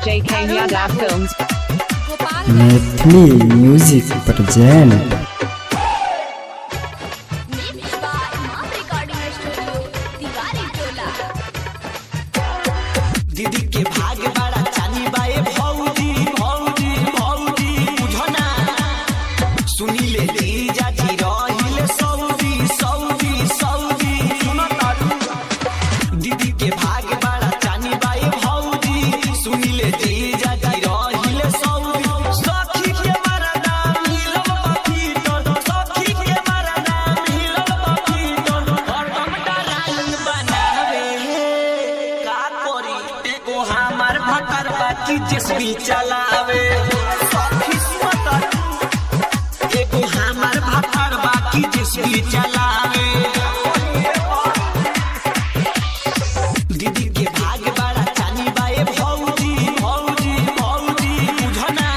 JK Yadav Films. Maithili music present. Mixed by Mom Recording Studio, Tiwari Tola. दीदी के भाग बड़ा चानी बाए भौजी भौजी भौजी बुझना सुनी ले जीजा जी रहिले सऊदी सऊदी सऊदी सुनो तारू दीदी के भाग बड़ा चानी बाए भौजी सुनी ले जीजा जी रहिले सऊदी सखी के मारा नाम हिलल बाकी तो सखी के मारा नाम हिलल बाकी तो हरदम डराइन बनावे का करी एगो हमार भकर बाकी जेसबी चलावे सखी सुमत एगो हमार भकर बाकी जेसबी चलावे दीदी के भाग बड़ा चानी बाए भौजी भौजी भौजी बुझना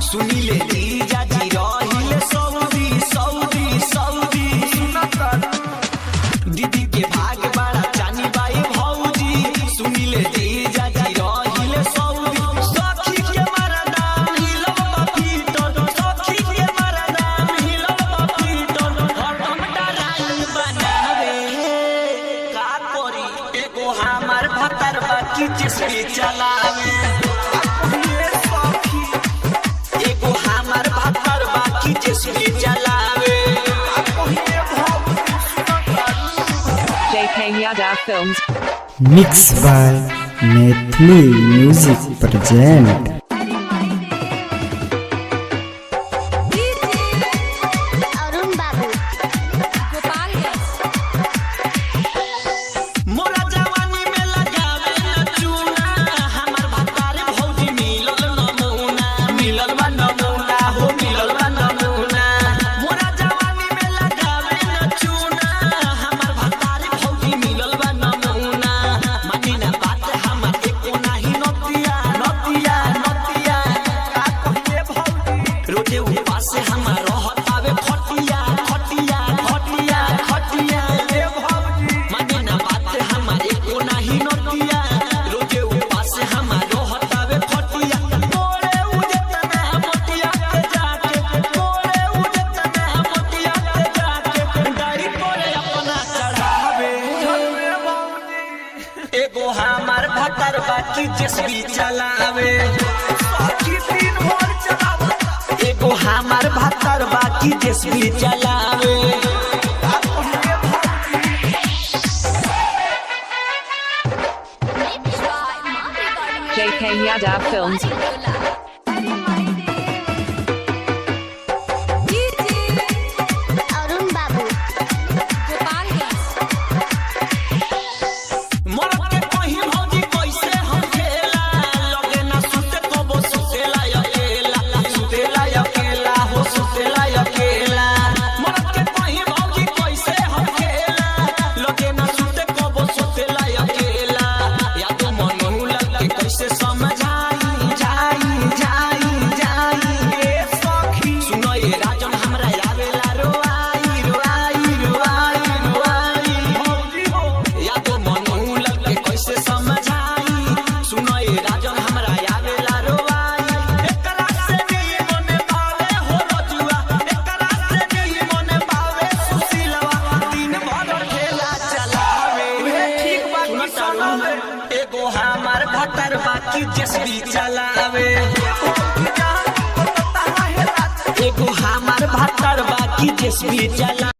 सुनी ले जीजा जी रहिले सऊदी सऊदी सऊदी सुनत दीदी के भाग बड़ा चानी बाई भौजी सुनी ले जीजा जी रहिले सऊदी सखी के मारा नाम हिलल बापी तो सखी के मारा नाम हिलल बापी तो हरदम डराइन बनावे का करी एगो हमार भतर बाकी जिसकी चलावे सखी एगो हमार भतर बाकी जिसकी चलावे JK Yadav Films. Mix by Maithili music present. Arun Babu. मोरा जवानी में लगावे न चूना हमार भतारे भौजी मिलल नमूना मिलल बा नमूना हो मिलल बा नमूना मोरा जवानी में लगावे न चूना हमार भतारे भौजी मिलल बा नमूना मानी ना बात हमार एको नाही नतिया नतिया नतिया का कहिए भौजी रोजे उपास हमार रहतावे खटिया खटिया खटिया खटिया ए भौजी माने ना बात हमारे को नाही नतिया रोजे उपास हमारो हटावे फटिया मोरे उजतना मोटिया के जाके मोरे उजतना मोटिया के जाके डारी पोरे अपना चढ़ावे एगो हमार भतर बाकी जेसबी चलावे सखी दिन भर चलावे एगो हमार भतर बाकी जेसबी चलावे Mixed by Mom Recording JK Studio, Yadav Films. Tiwari Tola. Arun Babu. मरद के कहीं भौजी कैसे हम खेला लगे ना सुते कबो सुतेला अकेला सुतेला अकेला हो सुतेला अकेला मरद के कहीं भौजी कैसे हम खेला लगे ना सुते कबो सुतेला अकेला या तो मनहुला के कैसे समझाई जाई जाई जाई ए सखी सुनो ये राजन हमरा आवेला रोआई रोआई रोआई रोआई भौजी हो या तो मनहुला के कैसे समझाई सुनो ये राजन हमरा आवेला रोआई एकरा से नहीं मने पावे हो रजुआ एकरा से नहीं मने पावे सुशीलवा दिन भर ठेला चलावे ठीक बात सुनावे एगो हमार भतर बाकी जेसबी चलावे एगो हमार भतर बाकी जेसबी चला।